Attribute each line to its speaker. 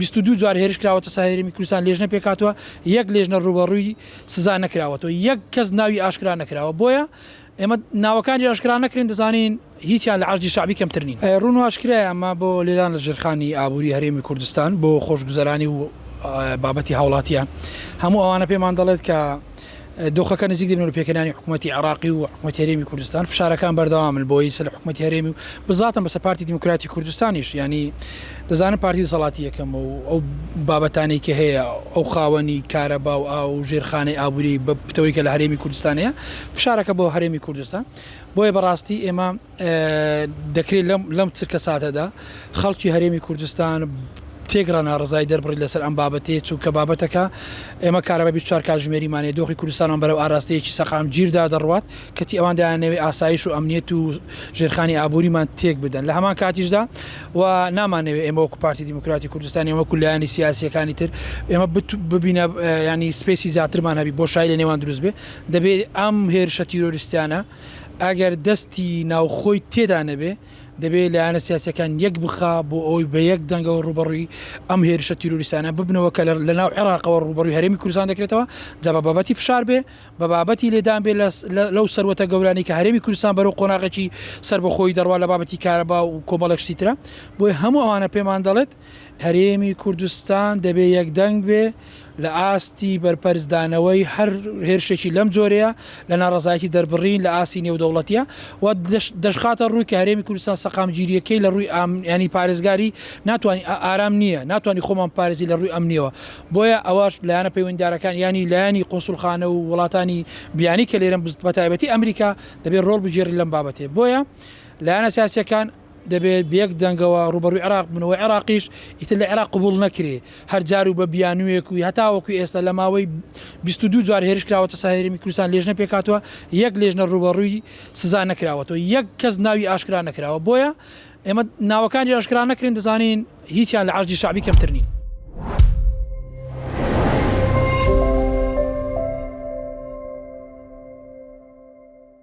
Speaker 1: 22 جار هێرش کراوەتە سەر هەرێمی کوردستان لێژنە پێکهاتووە یەک لێژنە ڕووبەڕووی سزا نەکراوەتەوە یەک کەس ناوی ئاشکرا نەکراوە بۆیە ئێمە ناوەکانی ئاشکرا نەکرێن دەزانین هیچیان لە حەشدی شەعبی کەمتر نین. ڕوون و ئاشکرایە ئەمە بۆ لێدان لە ژێرخانی ئابووری هەرێمی کوردستان بۆ خۆشگوزەرانی و بابەتی هاوڵاتیان هەموو ئەوانە پێمان دەڵێت کە دۆخەکە نزیک دەبن لە پێکهێنانی حکوومەتی عێراقی و حکوومەتی هەرێمی کوردستان فشارەکان بەردەوامن بۆی سەر حکوومەتی هەرێمی و بزاتن بەسەر پارتی دیموکراتی کوردستانیش ینی دەزانن پارتی دەسەڵاتی یەکەم و ئەو بابەتانەی کە هەیە ئەو خاوەنی کارەبا و ئاو و ژێرخانەی ئابووری بە پتەوەی کە لە هەرێمی کوردستان هەیە فشارەکە بۆ هەرێمی کوردستان بۆیە بەڕاستی ئێمە دەکرێت لەم لەم چرکە ساتەدا خەڵکی هەرێمی کوردستان تێکڕا ناڕزای دەربڕی لەسەر ئەم بابەتەیە چونکە بابەتەکە ئێمە کارەبا 24 کاتژمێریمانەیە دۆخی کوردستانمان بەرەو ئاراستەیەکی سەقامگیردا دەڕوات کەچی ئەوان دەیانەوێت ئاسایش و ئەمنیەت و ژێرخانی ئابووریمان تێک بدەن لە هەمان کاتیشدا و نامانەوێت ئێمە وەکو پارتی دیموکراتی کوردستان ئێمە وەکو لایەنی سیاسیەکانی تر ئێمە ببینە ینی space ی زیاترمان هەبی بۆشایی لە نێوان دروست بێ دەبێت ئەم هێرشە تیرۆریستیانە ئەگەر دەستی ناوخۆی تێدا نەبێ دەبێ لایەنە سیاسیەکان یەک بخا بۆ ئەوەی بە یەک دەنگەوە ڕووبەڕووی ئەم هێرشە تیرۆریستانە ببنەوە کە لە ناو عێراقەوە ڕووبەڕووی هەرێمی کوردستان دەکرێتەوە جا بە بابەتی فشار بێ بە بابەتی لێدان بێ لەو سەروەتە گەورانەی کە هەرێمی کوردستان بەرەو قۆناغێکی سەربەخۆیی دەڕوا لە بابەتی کارەبا و کۆمەڵێک شتی ترە بۆیە هەموو ئەوانە پێمان دەڵێت هەرێمی کوردستان دەبێ یەکدەنگ بێ لە ئاستی بەرپەرچدانەوەی هەر هێرشێکی لەم جۆرەیە لە ناڕەزایەتی دەربڕین لە ئاستی نێودەوڵەتیە و دەشخاتە ڕووی کە هەرێمی کوردستان سەقامگیریەکەی لە ڕووی ینی پارێزگاری ناتوانانی ئارام نییە ناتوانانی خۆمان پارێزی لە ڕووی ئەمنیەوە بۆیە ئەوەش لایەنە پەیوەندیدارەکان یانی لایەنی قونسوڵخانە و وڵاتانی بیانی کە لێرەن بەتایبەتی ئەمریکا دەبێت ڕۆڵ بگێڕی لەم بابەتێ بۆیە لایەنە سیاسیەکان دەبێت بەیەک دەنگەوە ڕوبەڕوی عێراق بنەوە عێراقیش ئیتر لە عێراق قبول نەکرێ هەر جار و بە بیانوویەک و هەتاوەکو ئێستا لە ماوەی 22 جار هێرش کراوەتە سەر هەرێمی کوردستان لێژنە پێکهاتووە یەک لێژنە ڕوبەڕووی سزا نەکراوەتەوە یەک کەس ناوی ئاشکرا نەکراوە بۆیە ئێمە ناوەکانی ئاشکرا نەکرێن دەزانین هیچیان لە حەشدی شەعبی کەمتر نین.